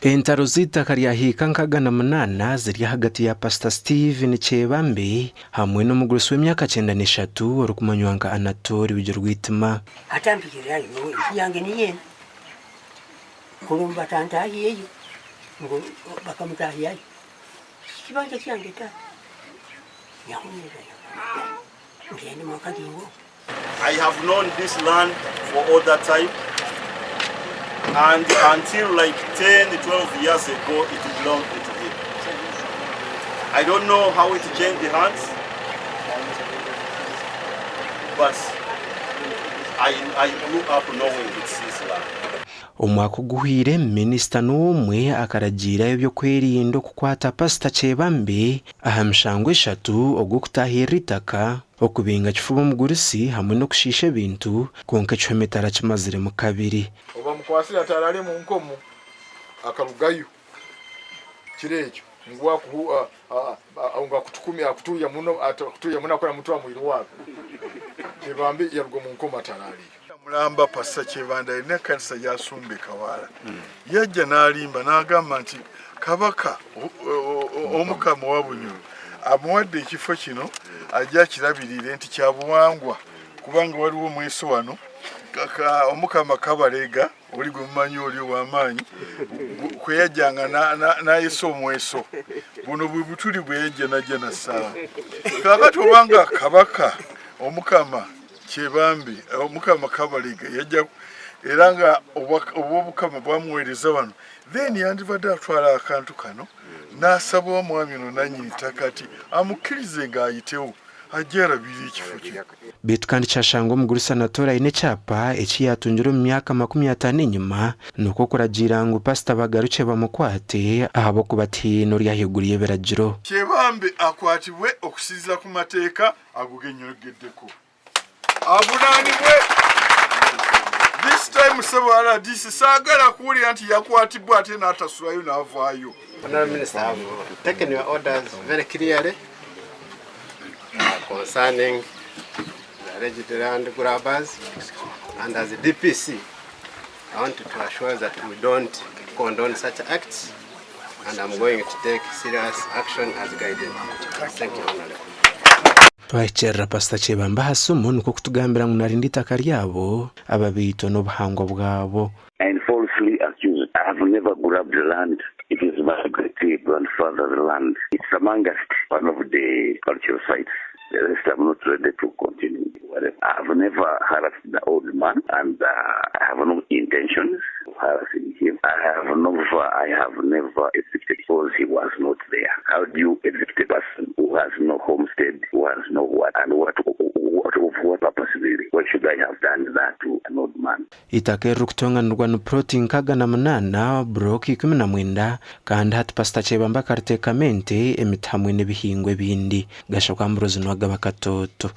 Entaro z'eitaka rya hiika 68 ziri ahagati ya Pasita Stephen Kyebambe hamwe n'omugurusi w'emyaka 93 orikumanywa nka Anatoli Bigirwitima. Hati ampikirirayo nyowe enju yange niyo enu kurumba batantahiyeyo ngu bakamutahiyayo kibanja kyange taata nyahuniriza ngende mwakagingo. I have known this land for all that time and until like 10, 12 years ago it belonged to him. I don't know how it changed hands, but I, I grew up knowing it's his land. Omwaka oguhwire, minisita n'omwe akaragiira ebyokwerinda okukwata Pasita Kyebambe aha mishango eshatu ogw'okutaahirira eitaka, okubinga kifuba omugurusi hamwe n'okushiisha ebintu kwonka ekihome tarakimaziremu kabiri. Obamukwasire atarare mu nkomo akarugayo kiro ekyo ngu ngu akutukumya akutuuya muno akutuuya muno akora mutwa mwirwaro Kyebambe yaruga omu nkomo atarariyo. Mulamba Pastor Kyebanda alina ekanisa gyasumba e Kawaala yajja n'alimba n'agamba nti Kabaka Omukama owa Bunyoro amuwadde ekifo kino ajje akirabirire nti kya buwangwa kubanga waliwo omweso wano Omukama Kabalega oli gwe mumanyi oli ow'amaanyi kwe yajjanga n'ayesa omweso buno bwe butuli bwe yajja najja nassaawo kaakati obanga Kabaka Omukama Kyebambe Omukama Kabalega yajja era nga obwobukama bwamuweereza wano then yandibadde atwala akantu kano n'asaba omwami ono nannyini ttaka ati amukkirize ng'ayitewo ajje alabirire ekifo kye. Beitu kandi kyashangwa omugurusi Anatole aine ekyapa eki yaatungire omu myaka 50 enyima nikwo kuragiira ngu pasita bagarukye bamukwate ahabw'okuba tihaine ori ahaiguru y'ebiragiro. Kyebambe akwatibwe okusinziira ku mateeka ago ge nyogeddeko. Avunaanibwe. This time ssebo rdc saagala kuwulira nti yakwatibwa ate n'atasulayo n'avaayo. Honorable Minister, I've taken your orders very clearly concerning the alleged land grabbers, and as a DPC, I want to assure that we don't condone such acts, and I'm going to take serious action as guided. Thank you, Honorable. Twahikirira Pasita Kyebamba aha simu nikwo kutugambira ngu narinda eitaka ryabo ababiito n'obuhangwa bwabo. And falsely accused. I have never grabbed land. It is my great grandfather's land. It's amongst one of the cultural sites. The rest I'm not ready to continue. Whatever. I have never harassed the old man and I have no intentions of harassing him. I have never evicted because he was not there. How do you evict a person who has no homestead, who has no what, and what of what purpose really? Why should I have done that to an old man? Eitaka eririkutonganirwa ni puroti 68, buroka 19 kandi hati Pasita Kyebamba akariteekamu ente, emiti hamwe n'ebihingwa ebindi. Gashakwa Ambrose niwe agaba akatooto.